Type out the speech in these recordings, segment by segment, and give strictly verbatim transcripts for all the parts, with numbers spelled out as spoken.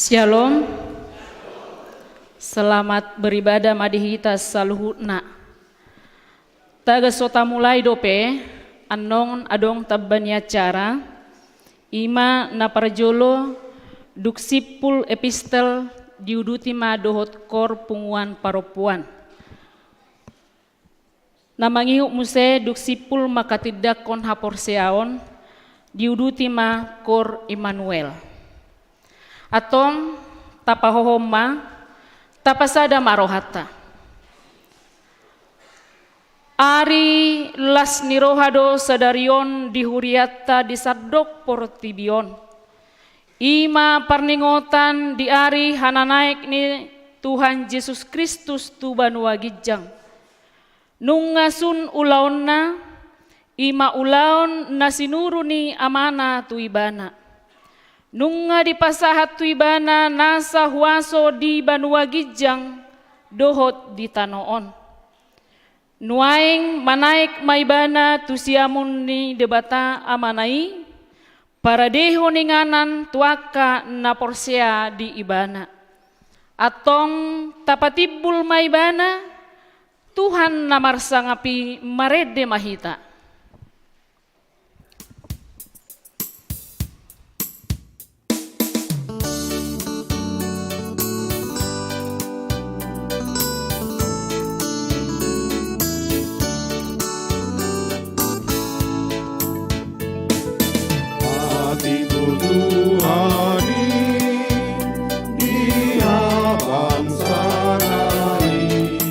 Syalom. Selamat beribadah ma di hita saluhutna. Tagan so tamulai dope, annon adong tamba ni acara, i ma na parjolo dung simpul epistel diuduti ma dohot koor punguan parompuan. Na mangihut muse dung simpul manghatindanghon haporseaon, diuduti ma koor Immanuel. Antong, tapahohom ma, tapasada ma rohanta. Ari las ni roha do sadari on di hurianta di sandok portibi on. I ma parningotan di ari hananaek ni Tuhan Jesus Kristus tu banua ginjang. Nunga sun ulaonna, i ma ulaon na sinuru ni Amana tu Ibana. Nunga dipasahat tu Ibana nasa huaso di banua ginjang dohot di tano on. Nuaeng manaek ma Ibana tu siamun ni Debata Amana i, paradehon inganan tu angka na porsea di Ibana. Antong tapatimbul ma Ibana, Tuhan na marsangap i, marende ma hita. Hatiku Tuhan i, di habang sana i,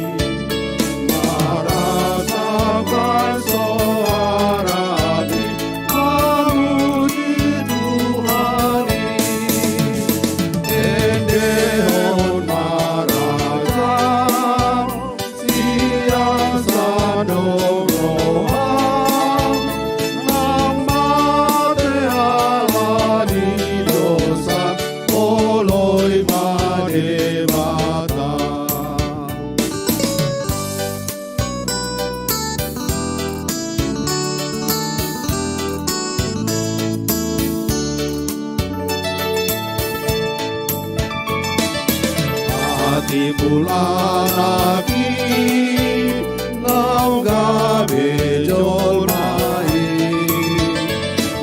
marasahon soara ni, mamuji Tuhan i, endehon ma raja. Sian sandok roham, nang mate ala ni dosa, oloi ma Debata. Hatimbul anak i, naung gabe jolma i,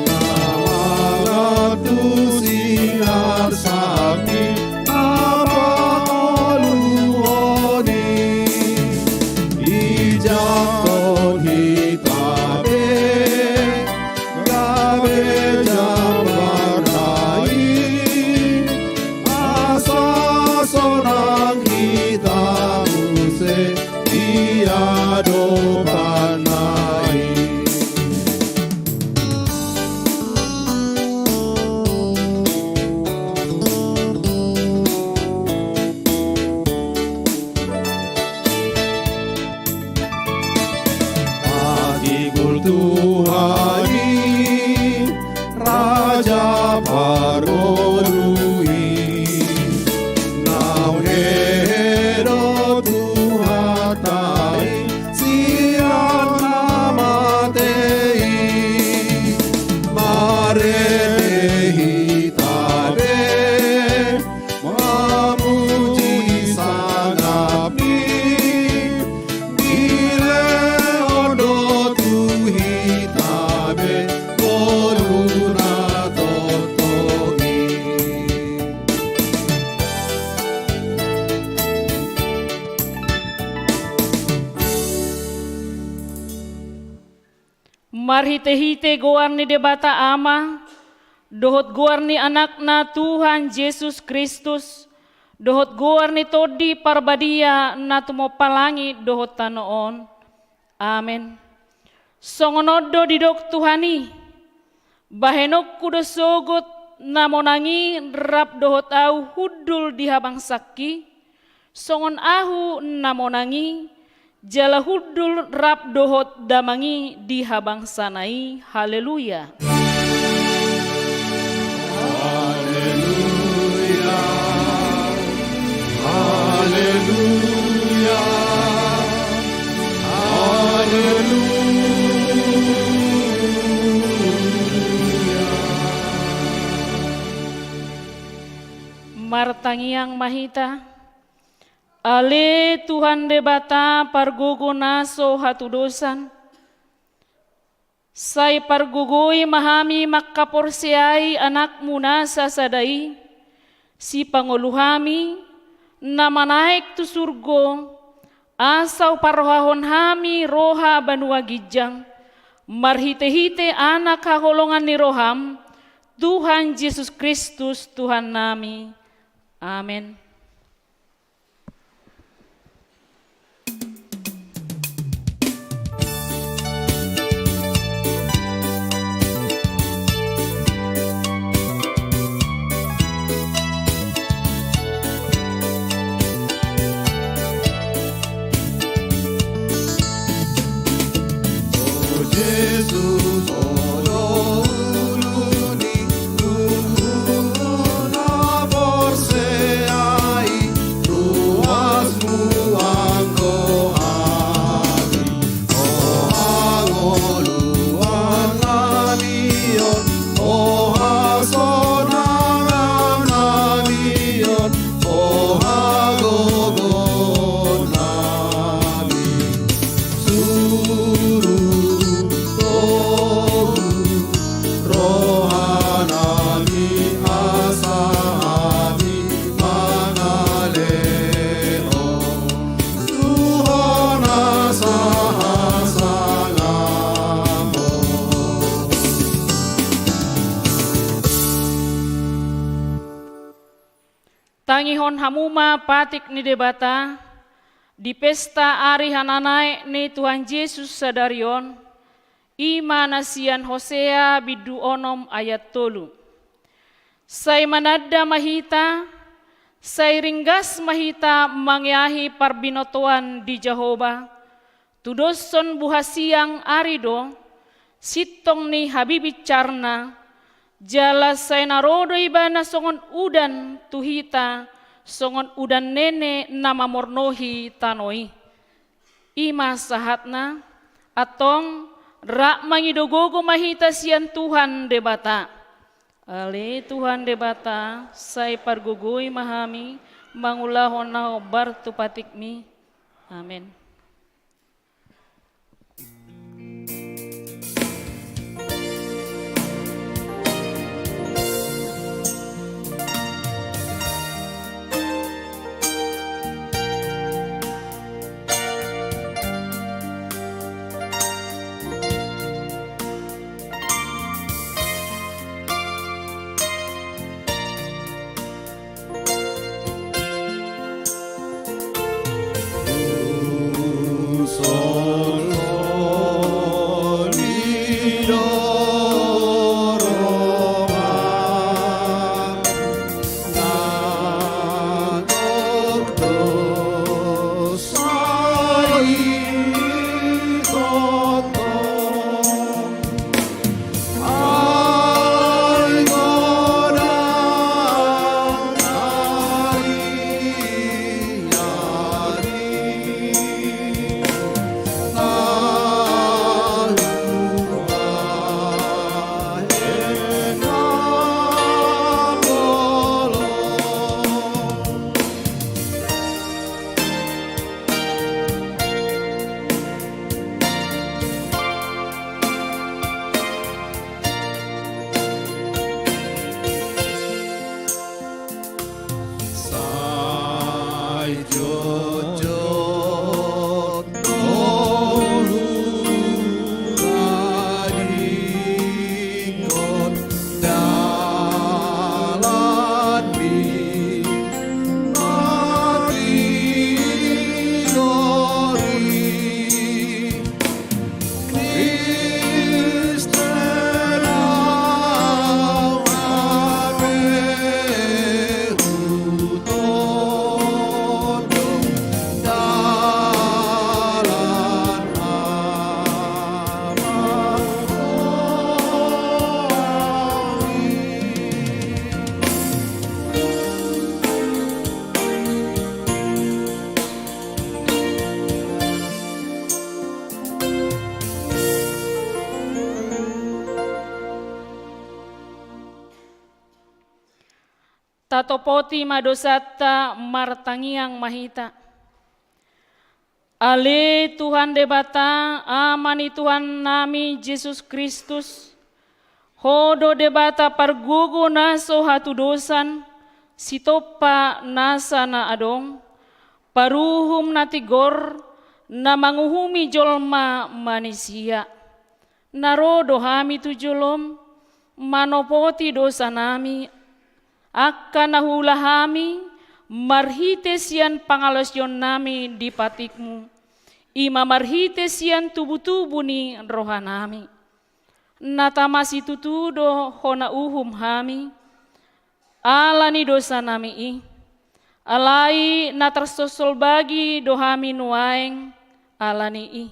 na mangantusi arsak i, na pahaluhon i, dijangkon hita be. Gabe jambarna i, asa sonang hita muse di adopanna i. Hatimbul Tuhan i, Raja parngolu i, naung hehe do Tuhanta i, sian na mate i, marende hita be. Mamuji sangap i, dilehon do tu hita be ngolu na tongtong i. Marhitehite goar ni Debata Ama, dohot goar ni Anakna Tuhan Jesus Kristus, dohot goar ni Tondi Parbadia na tumompa langit dohot tano on. Amen. Songon on do didok Tuhan i: Bahenonku do sogot na monang i rap dohot ahu hundul di habangsangki, songon ahu na monang i, jala hundul rap dohot damang i di habangsana i. Haleluya. Haleluya. Haleluya. Haleluya. Martangiang ma hita. Ale Tuhan Debata pargogo na so hatudosan, sai pargogoi ma hami mangkaporseai Anakmu na sasada i, sipangolu hami, na manaek tu surgo, asa huparrohahon hami roha banua ginjang, marhitehite Anak haholongan ni roham, Tuhan Jesus Kristus Tuhannami. Amen. Tangihon hamu ma patik ni Debata di pesta ari hananaek ni Tuhan Jesus sadari on, i ma na sian Hosea bindu onom ayat tolu. Sai mananda ma hita, sai ringgas ma hita mangeahi parbinotoan di Jahowa, tudoshon buhasiang ari do, sintong ni habibincarna, jala sai na ro do Ibana songon udan tu hita, songon udan nene na mamornohi tano i. I ma sahatna, antong rap mangido gogo ma hita sian Tuhan Debata. Ale Tuhan Debata, sai pargogoi ma hami mangulahon na hombar tu patikmi. Amen. Tatopoti ma dosanta, martangiang ma hita. Ale Tuhan Debata, Ama ni Tuhannami Jesus Kristus, Ho do Debata pargogo na so hatudosan, sitompa nasa na adong, paruhum na tigor, na manguhumi jolma manisia. Na ro do hami tu jolom, manopoti dosanami, angka na huula hami, marhite sian pangalaosionnami di patikmu, i ma marhite sian tubutubu ni rohanami. Na tama situtu do hona uhum hami, ala ni dosanami i, alai na tarsolsol bagi do hami nuaeng ala ni i.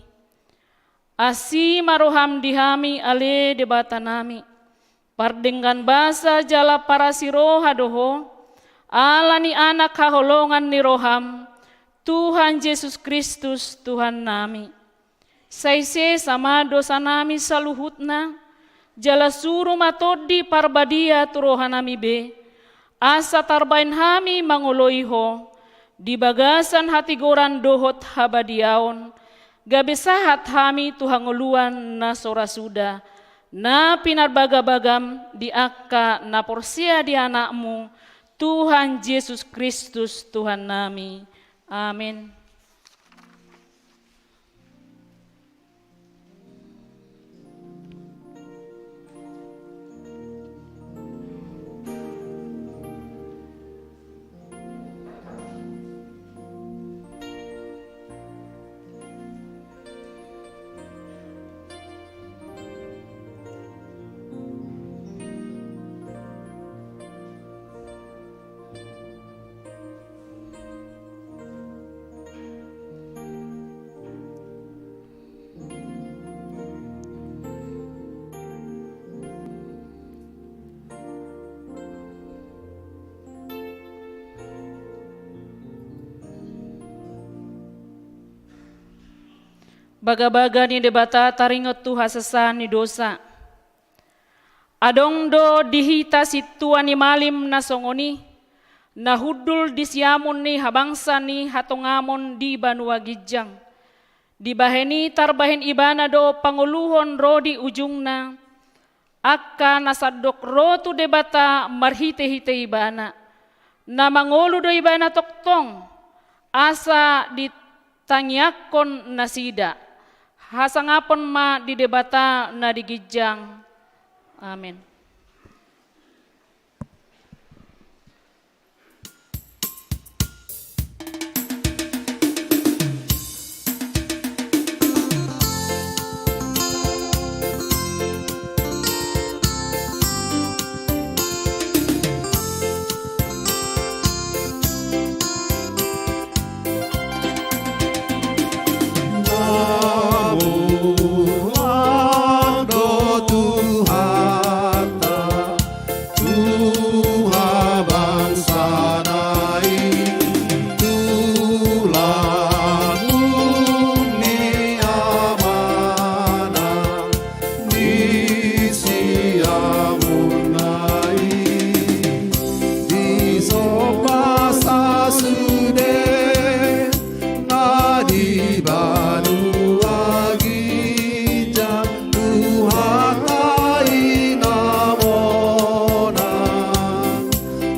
Asi ma roham di hami ale Debatanami, pardenggan basa jala parasi roha do Ho, ala ni Anak haholongan ni roham, Tuhan Jesus Kristus Tuhannami. Sai sesa ma dosanami saluhutna, jala suru ma Tondi Parbadia tu rohanami be, asa tarbaen hami mangoloi Ho, di bagasan hatigoran dohot habadiaon, gabe sahat hami tu hangoluan na so ra suda, na pinarbagabagam di angka na porsea di Anakmu, Tuhan Jesus Kristus Tuhannami. Amen. Bagabaga ni Debata taringot tu hasesaan ni dosa. Adong do di hita sintua ni malim na songon i, na hundul di siamun ni habangsa ni hatongamon di banua ginjang. Dibahen i tarbahen ibana do pangoluhon ro di ujungna, angka na sandok ro tu Debata marhitehite ibana. Na mangolu do ibana tongtong, asa ditangiangkon nasida. Hasangapon ma di Debata na di ginjang. Amen. Namuat do Tuhanta, Tuhan bangsa na i, tulang ni Amana, di siamun na i, disomba sasude na di banua ginjang, Tuhanta i na monang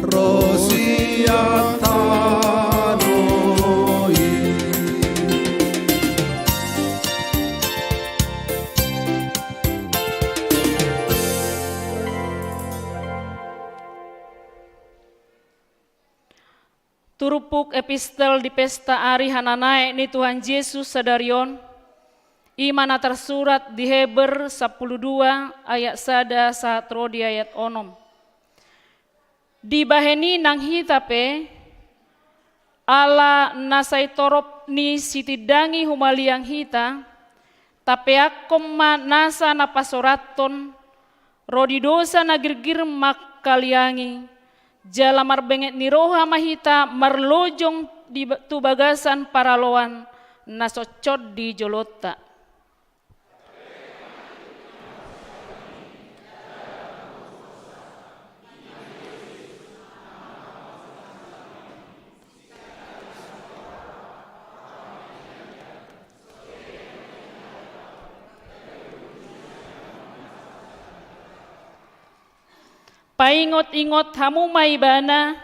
ro sian tano i. Turpuk epistel di pesta ari hananaek ni Tuhan Jesus sadari on, i ma na tarsurat di Heber sampulu dua ayat sada sahat ro di ayat onom. Dibahen i nang hita pe, ala na sai torop ni sitindangi humaliang hita, tapeakkon ma nasa na pasorathon, ro di dosa na girgir mangkaliangi, jala marbenget ni roha ma hita marlojong di ba-, tu bagasan paraloan na soncon di jolonta. Paingot-ingot hamu ma ibana,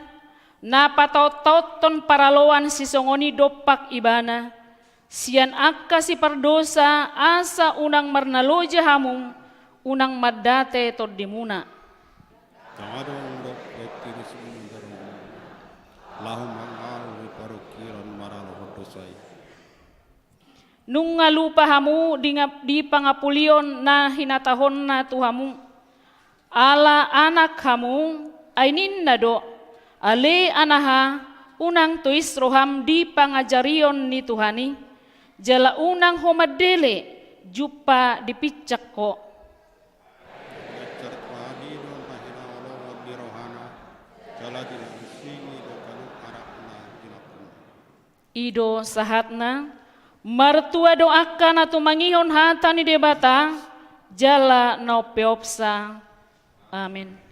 na pataon-taonhon paraloan sisongon i dompak ibana, sian angka sipardosa asa unang marnaloja hamu, unang mandate tondimuna. Tangkas adong dope tiris mundar laho mangalului parungkilon maralohon dosa i. Nunga lupa hamu di nga-, di pangapulion na hinatahonna tu hamu. Ala anak hamu, ai ninna do, ale anaha, unang tois roham di pangajarion ni Tuhan i, jala unang ho mandele, jumpa dipinsang ho. Manjangkon hami do na hinaholongan ni rohana, jala dilangsingi do ganup arahna di lambungna. I do sahatna, martua do angka na tumangihon hata ni Debata, jala na umpeopsa. Amin.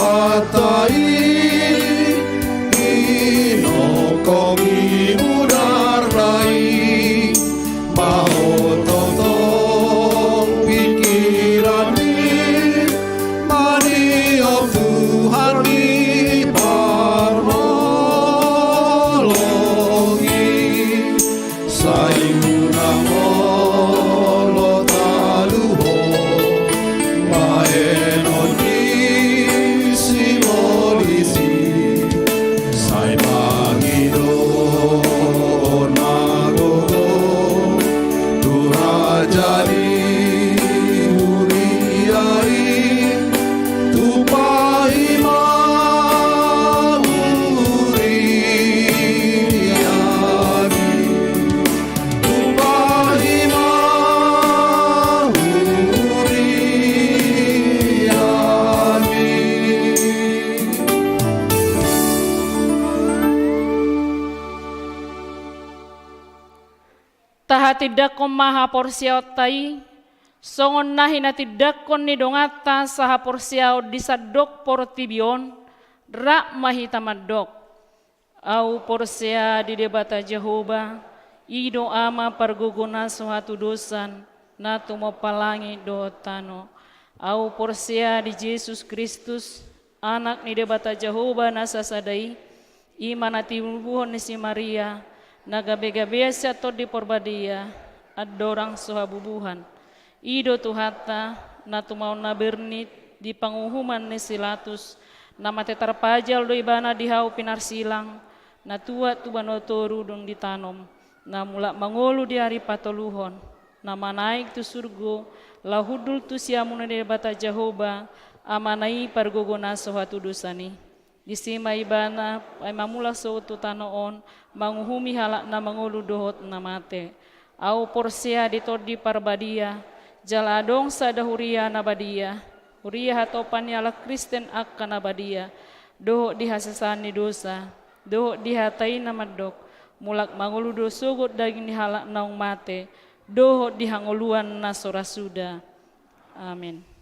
Mata i, inongkong i mudarna i, mahototong pingkiran i, maniop Tuhan i parmolong i. Sai unang olo taluhon bahenon ni sibolis i, sai pangidoon ma gogo tu raja ni huria i, tumpahi ma huriami. Tumpahi ma huriami. Tahatindangkon ma haporseaonta i, songon na hinatindangkon ni donganta sahaporseaon di sandok portibi on, rap ma hita mandok. Ahu porsea di Debata Jahowa, i do Ama pargogo na so hatudosan, na tumompa langit dohot tano. Ahu porsea di Jesus Kristus, Anak ni Debata Jahowa na sasada i, i ma na tinubuhon ni si Maria, na gabegabean sian Tondi Parbadia, andorang so habubuhan. I do Tuhanta, na tumaon na bernit di panguhuman ni si Latus, na mate tarpajal do ibana di hau pinarsilang, na tuat tu banua toru dung ditanom, na mulak mangolu di ari patoluhon, na manaek tu surgo, laho hundul tu siamun ni Debata Jahowa, Amana i pargogo na so hatudosan i. Disi ma ibana, paima mulak sogot tu tano on, manguhumi halak na mangolu dohot na mate. Ahu porsea di Tondi Parbadia, jala adong sada huria na badia, huria hatopan ni halak Kristen angka na badia, dohot di hasesaan ni dosa, dohot di hata i na mandok, mulak mangolu do sogot daging ni halak naung mate, dohot di hangoluan na so ra suda. Amen.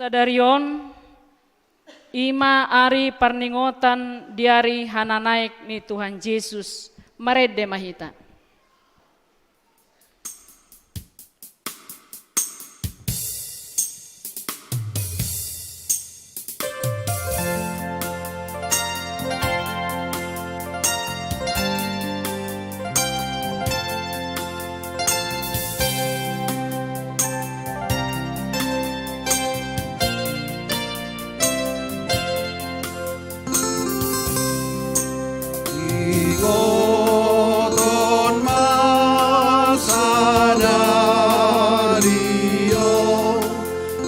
Sadari on, i ma ari parningotan di ari hananaek ni Tuhan Jesus, marende ma hita. Ingoton ma sadari on,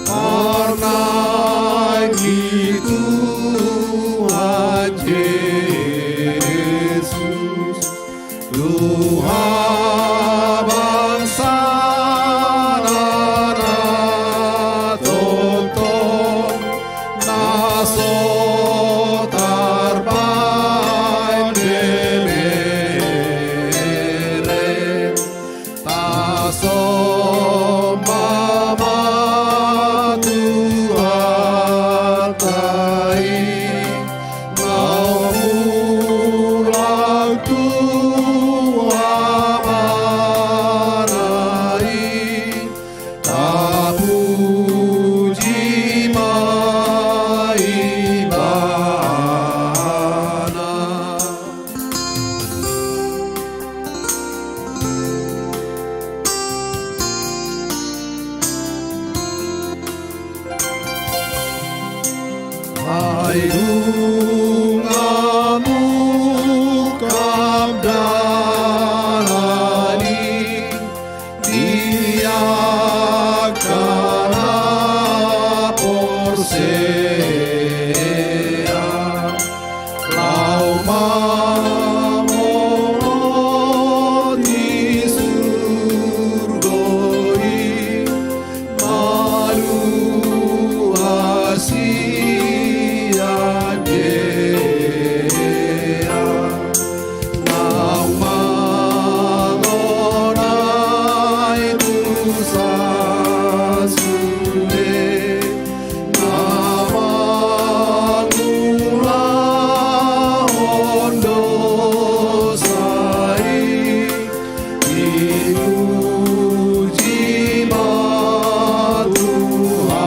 parnangki Tuhan Jesus. Tuhan bangsa na tonton, na so tarbaen Betlehem. Tasomba ma Tuhanta i, naung mulak tu Amana i, tapuji ma Ibana. Ai nunga mungkap dalan i, di angka na porsea, laho mangoloti surgo i, malua sian Jehova. Naung mangonai tu sasude, na mangulahon dosa i, dipuji ma Tuhanta.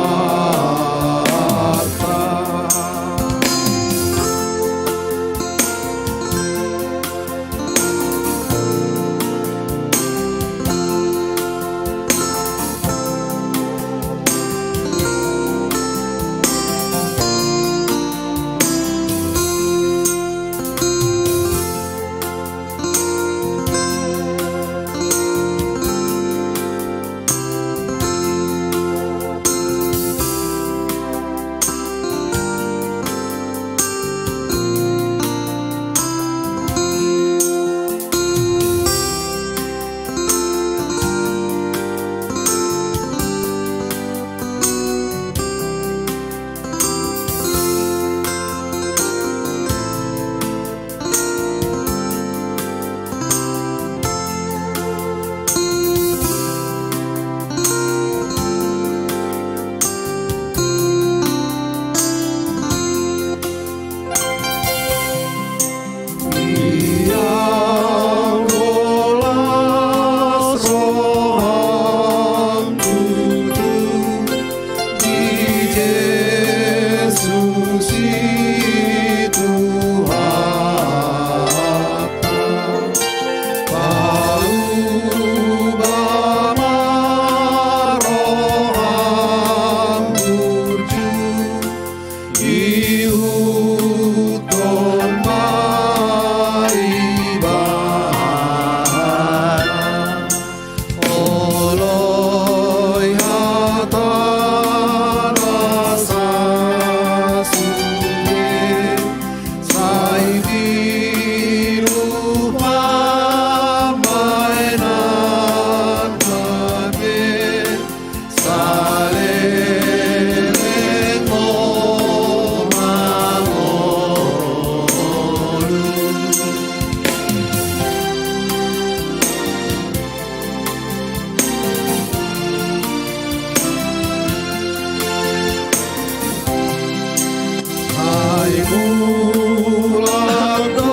Mulak do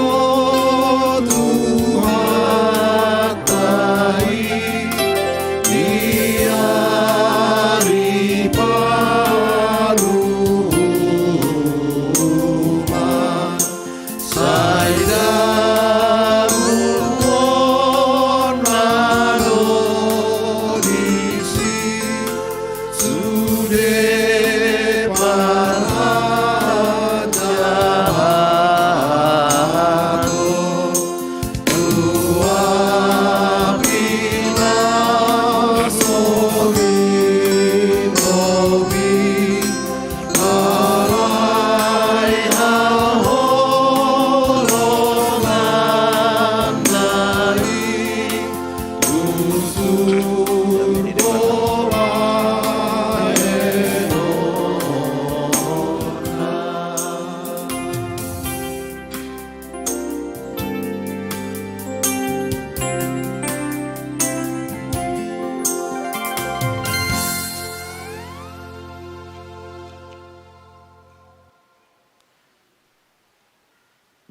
Tuhanta i di ari paluhuman. Sai dabuhonna do disi sude parhajahaton.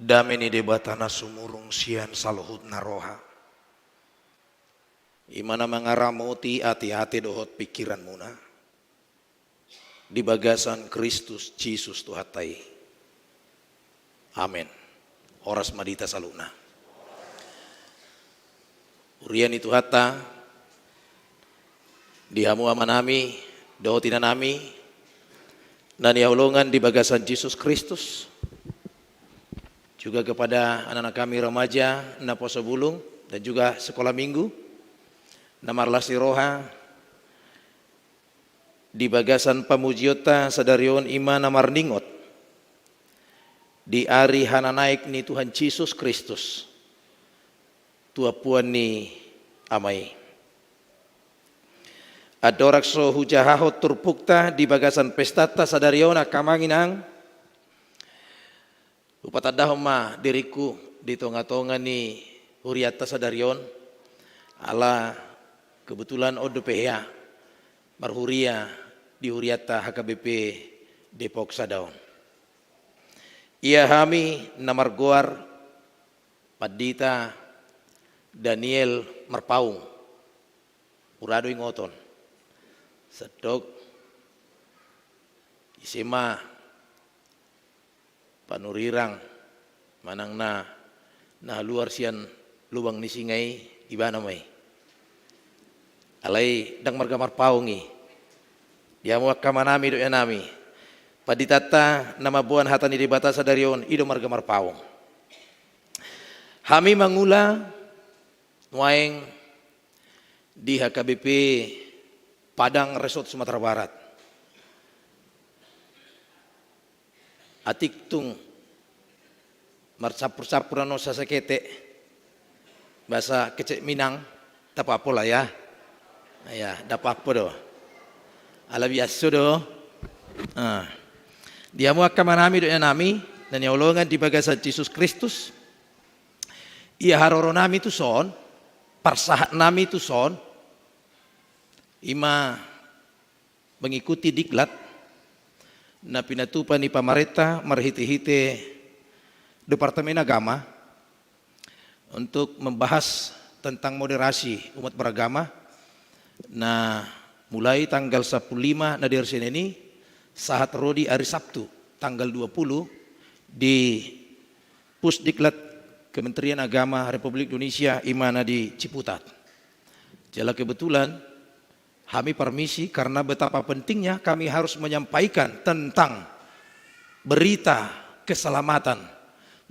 Dame ni Debata na sumurung sian saluhutna roha, i ma na mangaramoti ateate dohot pingkiranmuna di bagasan Kristus Jesus Tuhanta i. Amen. Horas ma di hita saluhutna. Huria ni Tuhanta, di hamu amanami dohot inanami na hinaholongan di bagasan Jesus Kristus, juga kepada anak-anak kami remaja na poso bulung dan juga sekolah minggu na marlas ni roha, di bagasan pamujionta sadari on i ma na marningot di ari hananaek ni Tuhan Jesus Kristus tu ampuan ni Ama i. Andorang so hujahahon turpukta di bagasan pestanta sadari on, angka amang inang, hupatandahon ma diringku di tonga-tonga ni hurianta sadari on, ala kebetulan on dope hea marhuria di hurianta H K B P Depok sada on. Ia hami na margoar Pandita Daniel Marpaung, mura do ingoton. Sedok ise ma panurirang manang na, na haluar sian lubang ni singa i, ibana ma i. Alai ndang marga Marpaung i. Di hamu angka amanami dohot inanami, panditanta na mamboan hata ni Debata sadari on, i do marga Marpaung. Hami mangula nuaeng di H K B P Padang, Resort Sumatera Barat. Atik tung marcampur-campur annon sasakete bahasa kecek Minang, ndang papa lah ya. Ya, ndang papa do. Ala biasa do. Ah. Di hamu angka amanami dohot inanami na hinaholongan di bagasan Jesus Kristus, ia haroronami tuson, parsahatnami tuson, i ma mengikuti diklat na pinatupa ni pamarenta marhite-hite Departemen Agama untuk membahas tentang moderasi umat beragama, na mulai tanggal sampulu lima na di ari Senin i sahat ro di ari Sabtu tanggal dua puluh di Pusdiklat Kementerian Agama Republik Indonesia, i ma na di Ciputat. Jala kebetulan hami parmisi karena betapa pentingnya kami harus menyampaikan tentang berita keselamatan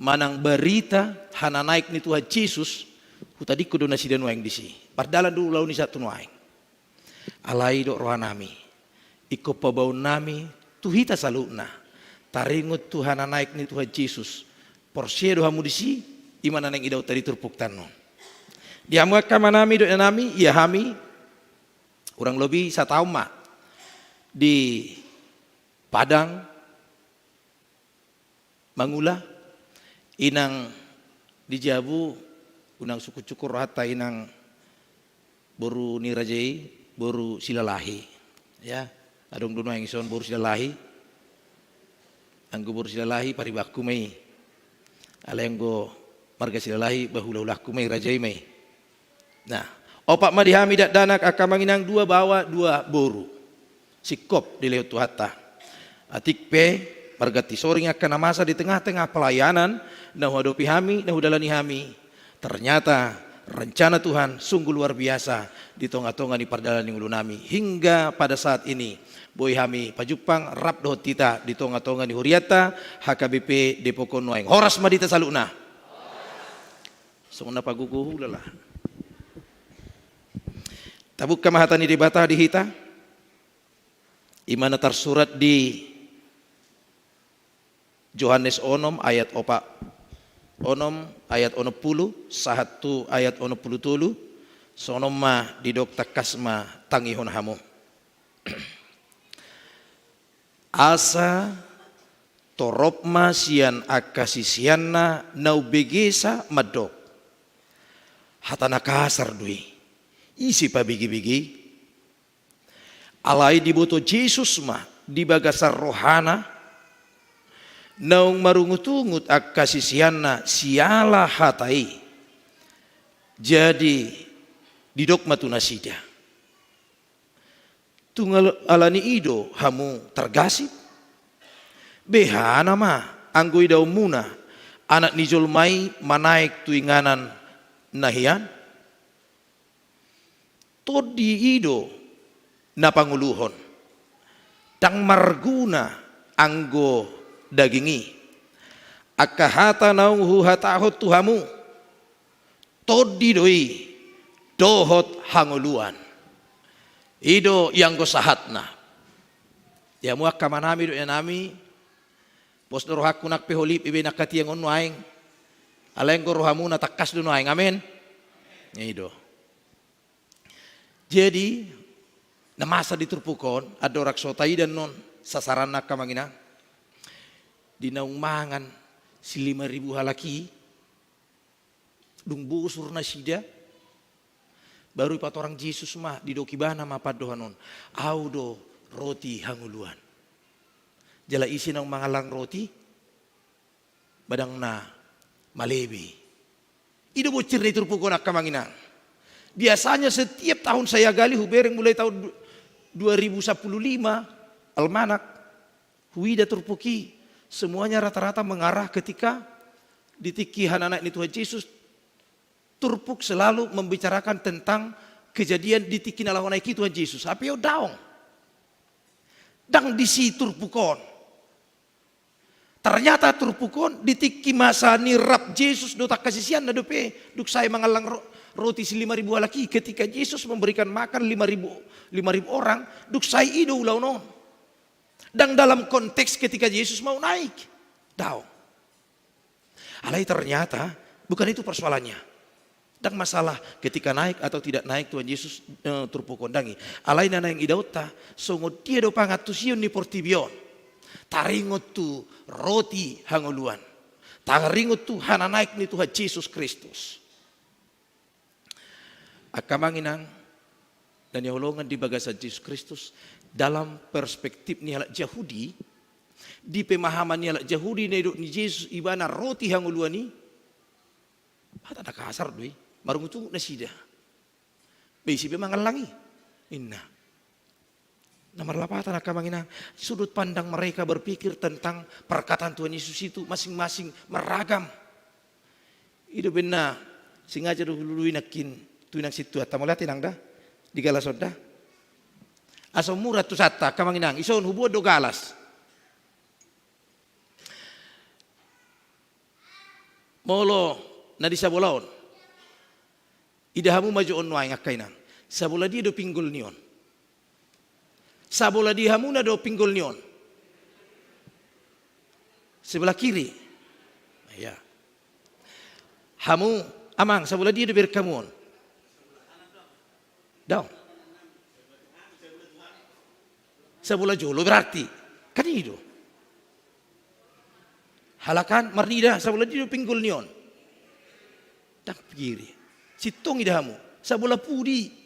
manang berita hananaek ni Tuhan Jesus, hutadingkon do nasida nuaeng disi. Pardalan do ulaon i sahat tu nuaeng. Alai didok rohanami, ingkon paboaonnami tu hita saluhutna taringot tu hananaek ni Tuhan Jesus. Porsea do hamu disi, i ma na naeng idaonta di turpukta on. Di hamu angka amanami dohot inanami, ia hami kurang lobi sataon ma di Padang mangula, inang di jabu, unang sungkun-sungkun rohanta, inang boru ni raja i, boru Silalahi. Ya, adong do nuaeng dison boru Silalahi. Anggo boru Silalahi paribanku ma i. Alai anggo marga Silalahi bahulahulangku ma i, raja i ma i. Nah, opat ma di hami dakdanak angka amang inang, dua baoa dua boru. Singkop dilehon Tuhanta. Atik pe marganti soring angka na masa di tengah-tengah pelayanan na huadopi hami, na hudalani hami. Ternyata rencana Tuhan sungguh luar biasa di tonga-tonga ni pardalanan ni ngolunami. Hingga pada saat ini boi hami pajumpang rap dohot hita di tonga-tonga ni hurianta H K B P Depok on nuaeng. Horas ma di hita saluhutna. Songon na pagogo hulala. Tabuka ma hata ni Debata di hita. I ma na tarsurat di Johannes onom ayat opat, onom ayat onom pulu sahat tu ayat onom pulu tolu. Songon on ma didok, tangkas ma tangihon hamu. Asa torop ma sian angka siseanna na umbegesa mandok: Hata na kasar do i, ise pabege-bege i? Alai diboto Jesus ma di bagasan rohana naung marungutungut angka siseanna siala hata i. Jadi didok ma tu nasida: Tung al-, ala ni i do hamu targasip? Behana ma anggo idaonmuna Anak ni jolma i manaek tu inganan na hian? Tondi i do na pangoluhon, ndang marguna anggo daging i. Angka hata naung huhatahon tu hamu, tondi do i dohot hangoluan. I do i anggo sahatna. Ia hamu angka amanami dohot inanami, pos do rohangku nang pe holip ibe nangkatiang on nuaeng. Alai anggo rohamuna tangkas do nuaeng. Amen. I do. Jadi na masa di turpuk on, andorang so taida annon sasaranna angka amang inang, di naung mangan si lima ribu halak i, dung bosur nasida, baru ipatorang Jesus ma, didok ibana ma pandohan on: Au do roti hangoluan. Jala ise naung mangallang roti, badang na malebe. I do bonsir ni turpuk on angka amang inang. Biasanya setiap tahun saya gali, hubereng mulai tahun du-, dua ribu sepuluh lima, almanak, huida turpuk i, semuanya rata-rata mengarah ketika di tingki hananaek ni Tuhan Jesus, turpuk selalu membicarakan tentang kejadian di tingki na laho naek i Tuhan Jesus. Hape on daong. Ndang disi turpuk on. Ternyata turpuk on di tingki masa ni rap Jesus dohot angka siseanna dope, dung sae mangallang ro-, roti si lima ribu halak i, ketika Jesus memberikan makan lima ribu, lima ribu orang, dung sae i do ulaon on. Ndang dalam konteks ketika Jesus mau naik. Daong. Alai ternyata bukan itu persoalannya. Ndang masalah ketika naik atau tidak naik Tuhan Yesus, eh, turpuk on, ndang i. Alai na naeng idaonta, songon dia do pangantusion ni portibi on. Taringot tu roti hangoluan. Taringot tu hananaek ni Tuhan Jesus Kristus. Angka amang inang na hinaholongan di bagasan Jesus Kristus, dalam perspektif ni halak Jahudi, di pemahaman ni halak Jahudi, na didok ni Jesus ibana roti hangoluan i, hata na kasar do i, marungutungut nasida. Be ise pe mangallang i, ninna. Na marlapatan angka amang inang, sudut pandang mereka berpikir tentang perkataan Tuhan Yesus itu masing-masing meragam. I do umbahen na sengaja do hulului nangkin tu inang sintua, ta mauliate inang da, di galas on da. Asa mura tu santa angka amang inang, ison hubuat do galas. Molo na di sabola on, ida hamu ma jo on nuaeng angka inang. Sabola dia do pinggol ni on? Sabola dia hamuna do pinggol ni on? Sebelah kiri. Iya. Hamu amang, sabola dia do bereng hamu on? Daong. Sabola jolo berarti. Kan i do. Halak an marnida sabola dia do pinggol ni on? Ndang pingkiri. Sintong ida hamu. Sabola pudi.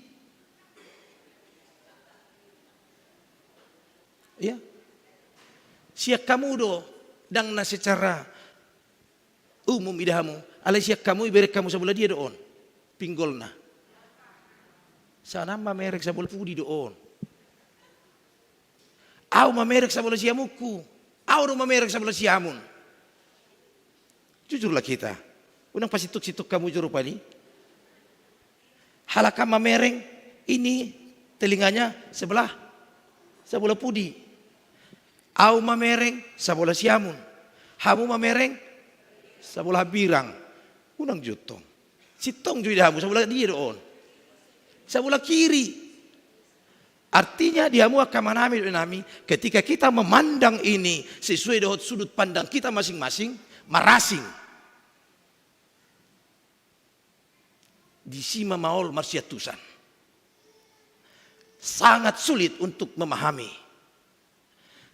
Iya. Sian hamu do Ndang na secara umum ida hamu, alai sian hamu ibereng hamu sabola dia do on pinggolna. Sai na mamereng sabola pudi do on. Au mamereng sabola siamunku, au do mamereng sabola siamun. Jujurlah kita. Unang pasituk-situk hamu juru pali. Halak hamu mamereng ini telinganya sebelah, sabola pudi. Au mamereng sabola siamun. Hamu mamereng sabola hambirang. Unang juntong. Sintong jo ida hamu, sabola dia do on. Sabola kiri. Artinya di hamu angka amanami dohot inanami, ketika kita memandang ini sesuai dohot sudut pandang kita masing-masing, marasing. Disi ma maol marsiantusan. Sangat sulit untuk memahami.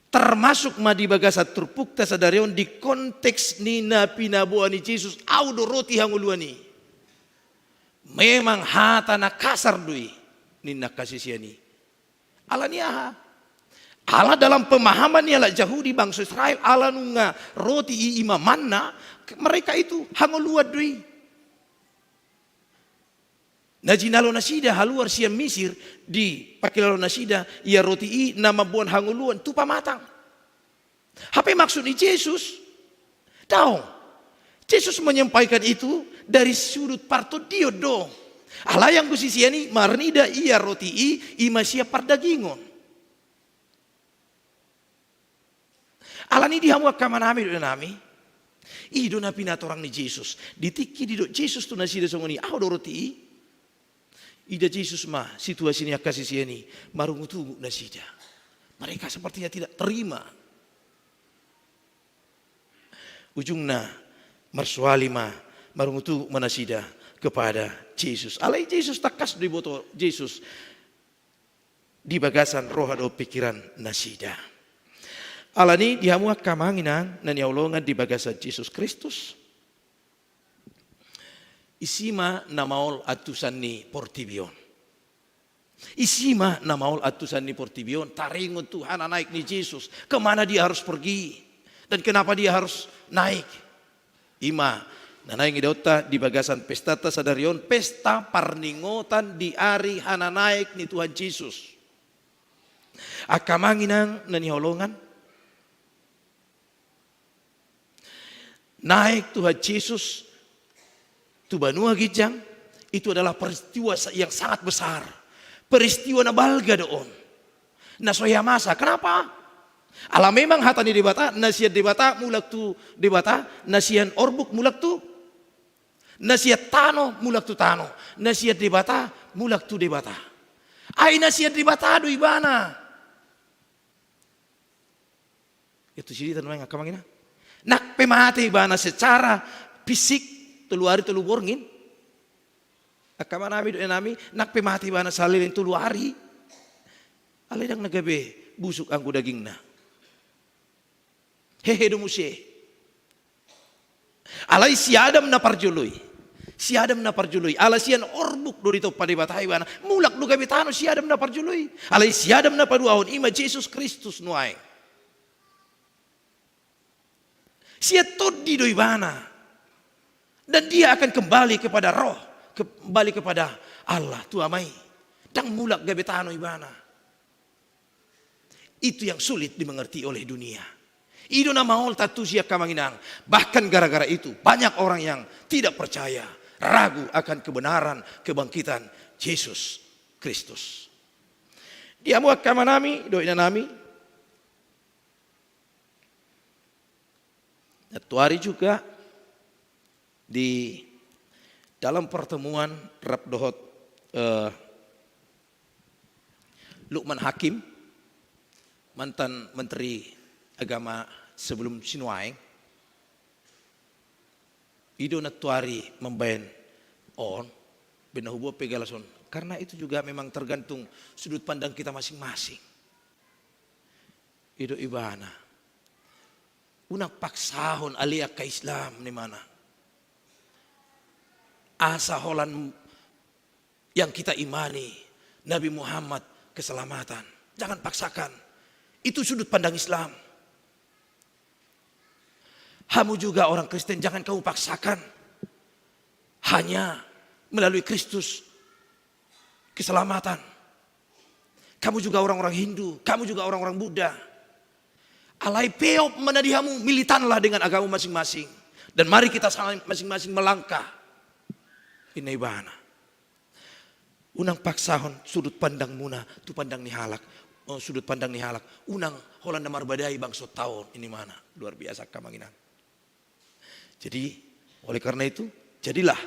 Termasuk ma di bagasan turpukta sadari on di konteks ni na pinaboa ni Jesus, au do roti hangoluan i. Memang hata na kasar do i, ninna angka sisean i. Alani aha? Ala dalam pemahaman ni halak Jahudi, bangso Israel, ala nunga roti i ima manna, mereka itu hangoluan do i. Na jinalo nasida haluar sian Misir, dipakilalo nasida ia roti i na mamboan hangoluan tu pamatang. Hape maksud ni Jesus? Daong. Jesus menyampaikan itu dari sudut partondion do. Alai anggo sisean i marnida ia roti i ima sian pardagingon. Alani di hamu angka amanami dohot inanami, i do na pinatorang ni Jesus. Di tingki didok Jesus tu nasida songon i, au do roti i. Ida Jesus ma situasi ni angka sisean i, marungut-ungut nasida. Mereka sepertinya tidak terima. Ujungna marsoali ma, marungut-ungut ma nasida kepada Jesus. Alai Jesus tangkas do diboto Jesus di bagasan roha dohot pikiran nasida. Alani di hamu angka amang inang na hinaholongan di bagasan Jesus Kristus, isi ma na maol antusan ni portibi on. Isi ma na maol antusan ni portibi on, taringot tu hana naek ni Jesus, kemana dia harus pergi, dan kenapa dia harus naik. Ima na naeng idaonta di bagasan pestanta sadari on, pesta parningotan di ari hana naek ni Tuhan Jesus. Angka amang inang na hinaholongan, naek Tuhan Jesus tu banua ginjang, itu adalah peristiwa sa-, yang sangat besar. Peristiwa na balga do on. Na so hea masa. Kenapa? Ala memang hata ni Debata, na sian Debata mulak tu Debata, na sian orbuk mulak tu, na sian tano mulak tu tano, na sian Debata mulak tu Debata. Ai na sian Debata do ibana. Itu sidi tanu angka amang inang. Nang pe mate ibana secara fisik, tolu ari tolu borngin. Angka amanami dohot inanami, nang pe mate ibana saleleng tolu ari, alai ndang na gabe busuk anggo dagingna. Hehe do muse. Alai si Adam na parjolo i. Si Adam na parjolo i. Ala sian orbuk do ditompa Debata ibana. Mulak do gabe tano si Adam na parjolo i. Alai si Adam na paduahon ima Jesus Kristus nuaeng. Sian tondi do ibana. Dan dia akan kembali kepada roh, kembali kepada Allah, tu Ama i. Ndang mulak gabe tano ibana. Itu yang sulit dimengerti oleh dunia. I do na maol taantusi angka amang inang. Bahkan gara-gara itu banyak orang yang tidak percaya, ragu akan kebenaran kebangkitan Jesus Kristus. Di hamu angka amanami dohot inanami, nantoari juga di dalam pertemuan rap dohot, eh, Lukman Hakim, mantan Menteri Agama sebelum sinuaeng, i do nantoari mambaen on, baen na huboan pe galas on. Karena itu juga memang tergantung sudut pandang kita masing-masing. I do ibana. Unang paksahon ale angka Islam, ninna ibana. Asa holan yang kita imani, Nabi Muhammad, keselamatan. Jangan paksakan. Itu sudut pandang Islam. Hamu juga orang Kristen, jangan kamu paksakan hanya melalui Kristus keselamatan. Kamu juga orang-orang Hindu, kamu juga orang-orang Buddha. Alai peop ma na di hamu, militanlah dengan agama masing-masing. Dan mari kita saling masing-masing melangkah. Ninna ibana. Unang paksahon sudut pandangmuna tu pandang ni halak, eh, sudut pandang ni halak. Unang holan na marbadai bangsonta on, ninna ibana. Luar biasa angka amang inang. Jadi, oleh karena itu, jadilah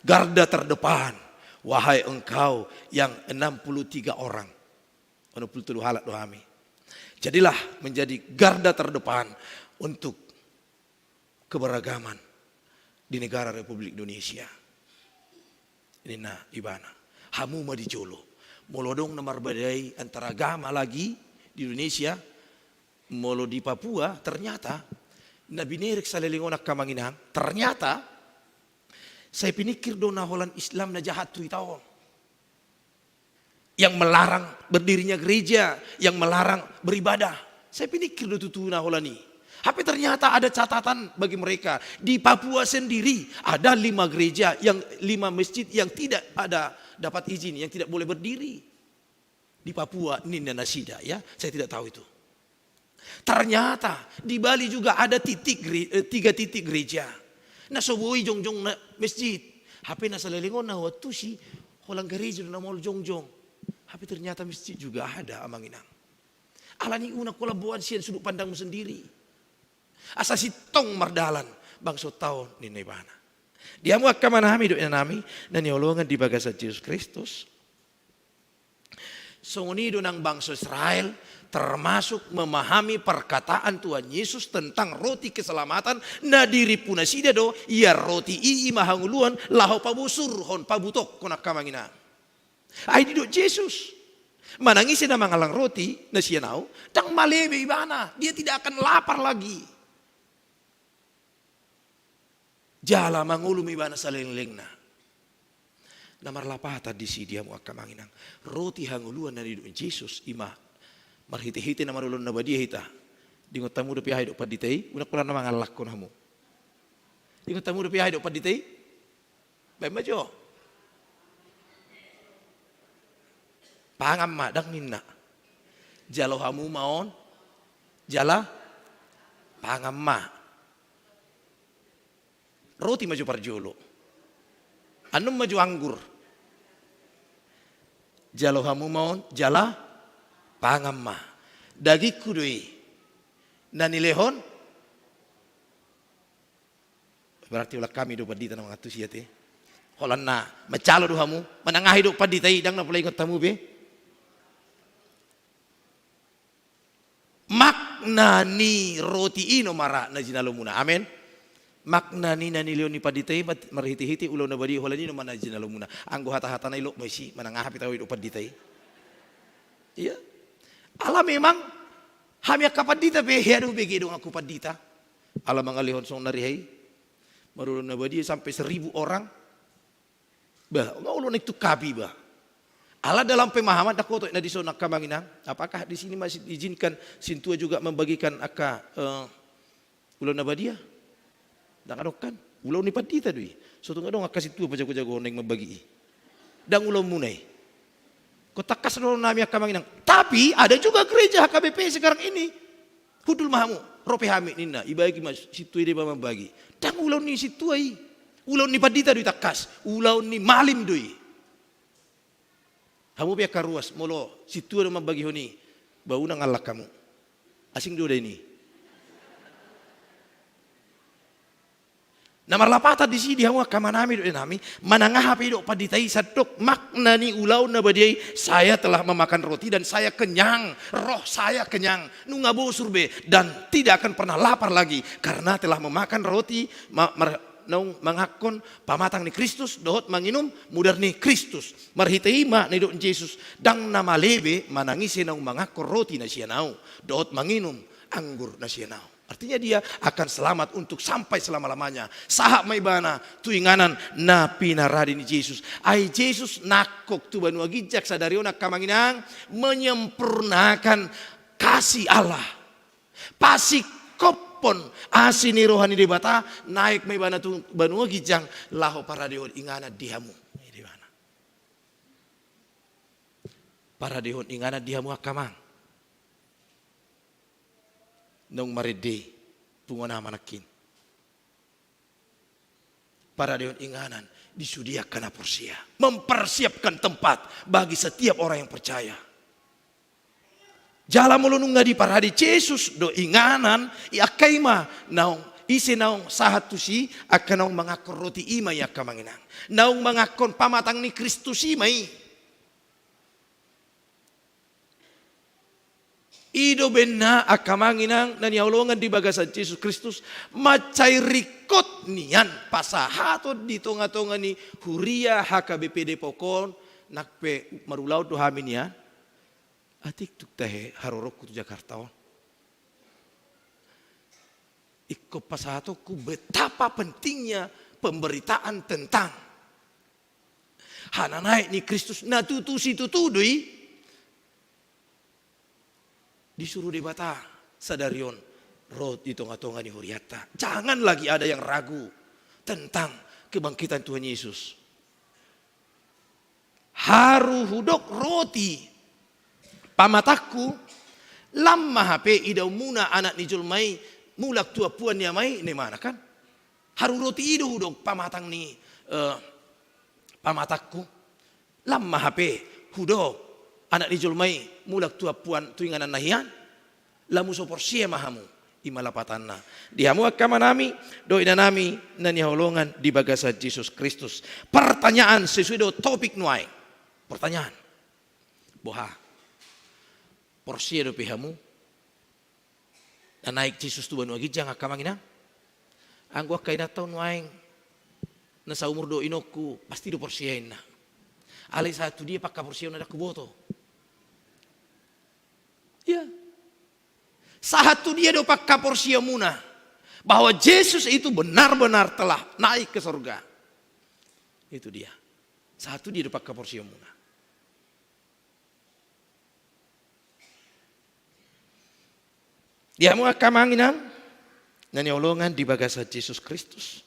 garda terdepan, wahai engkau yang enam puluh tiga orang. Onom pulu tolu halak do hami. Jadilah menjadi garda terdepan untuk keberagaman di negara Republik Indonesia. Ninna ibana. Hamu ma di jolo. Molo adong na marbadai antara agama lagi di Indonesia, molo di Papua, ternyata na binerek saleleng on angka amang inang, ternyata sai piningkir do na holan Islam na jahat tu hita on. Yang melarang berdirinya gereja, yang melarang beribadah. Sai piningkir do tutu na holan i. Tapi ternyata ada catatan bagi mereka. Di Papua sendiri ada lima gereja, yang lima masjid yang tidak ada dapat izin, yang tidak boleh berdiri. Di Papua ninna nasida, ya, saya tidak tahu itu. Ternyata di Bali juga ada titik gere-, eh, tiga titik gereja. Na so boi jongjong na masjid. Hape na saleleng on na huantusi, holan gareja do na maol jongjong. Hape ternyata masjid juga ada, amang inang. Alani i unang holan boan sian sudut pandangmu sendiri. Asa sintong mardalan bangsonta on, ninna ibana. Di hamu angka amanami dohot inanami na hinaholongan di bagasan Jesus Kristus. Songon i do nang bangso Israel, termasuk memahami perkataan Tuhan Yesus tentang roti keselamatan, na dirimpu nasida do, ia roti i ima hangoluan, laho pabosurhon, pabutokkon angka amang inang. Ai didok Jesus, manang ise na mangallang roti na sian ahu, ndang malebe ibana, dia tidak akan lapar lagi. Jala mangolu ma ibana saleleng-lelengna. Na marlapatan disi di hamu angka amang inang. Roti hangoluan na nidok ni Jesus ima marhite-hite na marulaon na badia hita. Diingot hamu dope aha didok pandita i, unang holan na mangallakkon hamu. Diingot hamu dope aha didok pandita i? Baen ma jo. Pangan ma, ndang ninna. Jalo hamu ma on, jala pangan ma. Roti ma jo parjolo. Annon ma jo anggur. Jalo hamu ma on, jala pangan ma. Dagingku do i. Na nilehon. Berarti holan hami do pandita na mangantusi i ate. Holan na mansai do hamu, manang aha didok pandita i, ndang na pola ingot hamu be. Makna ni roti i nunga ra na jinalomuna. Amen. Makna ni na nilehon ni pandita i mat-, marhite-hite ulaon na badia holan i nunga na jinalomuna. Anggo hata-hatana i lot ma disi, manang aha pe tahu didok pandita i. Iya. Ala memang hami angka pandita pe, hea do hubege donganku pandita. Ala mangalehon songon na ri hami. Marulaon na badia sampai seribu orang. Bah, ma olo na itu kapi bah. Ala dalam pemahaman ndang hoto na dison angka amang inang. Apakah di sini masih diizinkan sintua juga membagikan angka, eh, ulaon na badia? Ndang adong kan? Ulaon ni pandita do i. So tung adong angka sintua pajago-jago naeng mambagi i. Ndang ulaonmuna i. Ingkon tangkas do hami angka amang inang. Tapi ada juga gereja H K B P sekarang ini. Hundul ma hamu, ro pe hami ninna, ibagi ma sintua i, deba mambagi. Ndang ulaon ni sintua i. Ulaon ni pandita do i tangkas. Ulaon ni malim do i. Hamu pe angka ruas, molo sintua do mambagihon i, bah unang allak hamu. Asing do dain i. Na marlapatan disi di hamu angka amanami dohot inanami, manang aha pe didok pandita i, sandok makna ni ulaon na badia i, saya telah memakan roti dan saya kenyang, roh saya kenyang, nunga bosur be, dan tidak akan pernah lapar lagi, karena telah memakan roti, ma-, mar-, naung mangankon pamatang ni Kristus, dohot manginum mudar ni Kristus. Marhite i ma na nidok ni Jesus, ndang na male be manang ise naung mangankon roti na sian ahu, dohot manginum anggur na sian ahu. Artinya dia akan selamat untuk sampai selama-lamanya. Sahat ma ibana tu inganan na pinarade ni Jesus. Ai Jesus nangkok tu banua ginjang sadari on angka amang inang, menyempurnakan kasih Allah. Pasingkop Pon asi ni roha ni Debata, naek ma ibana tu banua ginjang, laho paradehon inganan di hamu. Ibana. Paradehon inganan di hamu angka amang. Naung marende punguan Ama nangkin. Paradehon inganan di sude angka na porsea. Mempersiapkan tempat bagi setiap orang yang percaya. Jala molo nunga diparade Jesus do inganan, i angka i ma naung, ise naung sahat tusi, angka naung mangankon roti i ma i angka amang inang. Naung mangankon pamatang ni Kristus i ma i. I do umbahen na angka amang inang na hinaholongan di bagasan Jesus Kristus, mansai ringkot nian pasahaton di tonga-tonga ni huria H K B P Depok on, nang pe marulaon do hami nian. Atik tung tahe haroroku tu Jakarta on. Ingkon pasahatonku betapa pentingnya pemberitaan tentang hananaek ni Kristus na tutu situtu do i. Disuru Debata sadari on ro di tonga-tonga ni hurianta. Jangan lagi ada yang ragu tentang kebangkitan Tuhan Yesus. Haru hudok roti pamatangku, lam ma hape idaonmuna Anak ni jolma i mulak tu ampuan ni Ama i, ninna ibana kan. Haru roti i do hudok pamatang ni, eh, pamatangku. Lam ma hape hudok Anak ni jolma i mulak tu ampuan tu ingananna hian. Lamu so porsea ma hamu. I ma lapatanna. Di hamu angka amanami dohot inanami na hinaholongan di bagasan Jesus Kristus. Pertanyaan sesuai do topik nuaeng. Pertanyaan. Boha? Porsea dope hamu na naek Jesus tu banua ginjang angka amang inang? Anggo angka inanta on nuaeng na saumur do inongku, pasti do porsea inna. Alai sahat tu dia pangkaporseaonna ndang huboto. Iya. Sahat tu dia do pangkaporseaonmuna bahwa Jesus itu benar-benar telah naik ke sorga? Itu dia. Sahat tu dia do pangkaporseaonmuna? Di hamu angka amang inang na hinaholongan di bagasan Jesus Kristus,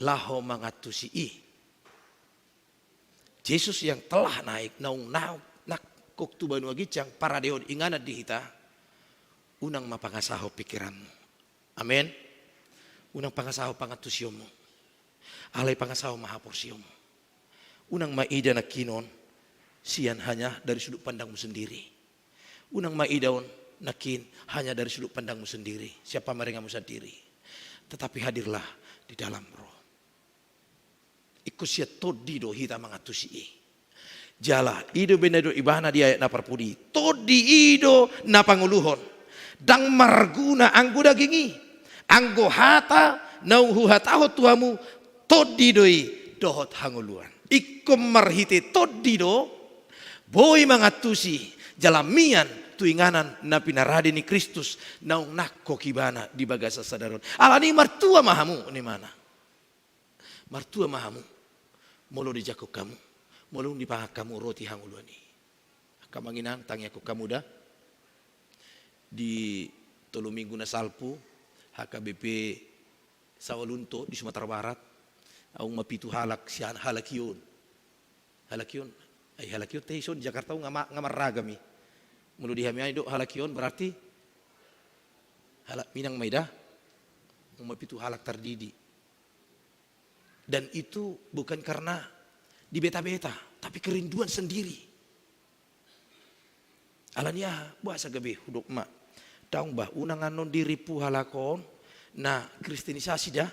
laho mangantusi i. Jesus yang telah naik, naung naung nangkok tu banua ginjang, paradehon inganan di hita, unang ma pangasahon pikiranmu. Amen. Unang pangasahon pangantusionmu. Alai pangasahon ma haporseaonmu. Unang ma ida nangkinon sian hanya dari sudut pandangmu sendiri. Unang ma ida on nangkin hanya dari sudut pandangmu sendiri, sian pamaringanmu sandiri. Tetapi hadirlah di dalam roh. Ingkon sian tondi do hita mangantusi i. Jala i do umbahen na nidok ibana di ayat na parpudi i. Tondi i do na pangoluhon. Ndang marguna anggo daging i. Anggo hata naung huhatahon tu hamu, tondi do i dohot hangoluan. Ingkon marhite tondi do boi mangantusi jala mian tu inganan na pinarade ni Kristus naung nangkok ibana di bagasan sadari on. Alani i martua ma hamu, ninna ibana. Martua ma hamu molo dijangkon hamu, molo dung dipangan hamu roti hangoluan i. Angka amang inang, tangiangkon hamu da. Di tolu minggu na salpu, H K B P Sawalunto di Sumatera Barat, aung ma pitu halak sian halakion. Halakion, ai halakion tahe dison di Jakarta on nga ma-, nga marragam i. Molo di hami an i do halakion berarti halak Minang ma i da. Aung ma pitu halak tardidi. Dan itu bukan karena dibeta-beta, tapi kerinduan sendiri. Alani aha? Boasa gabe hudok ma. Daong bah, unang annon dirimpu halak on na kristenisasi da.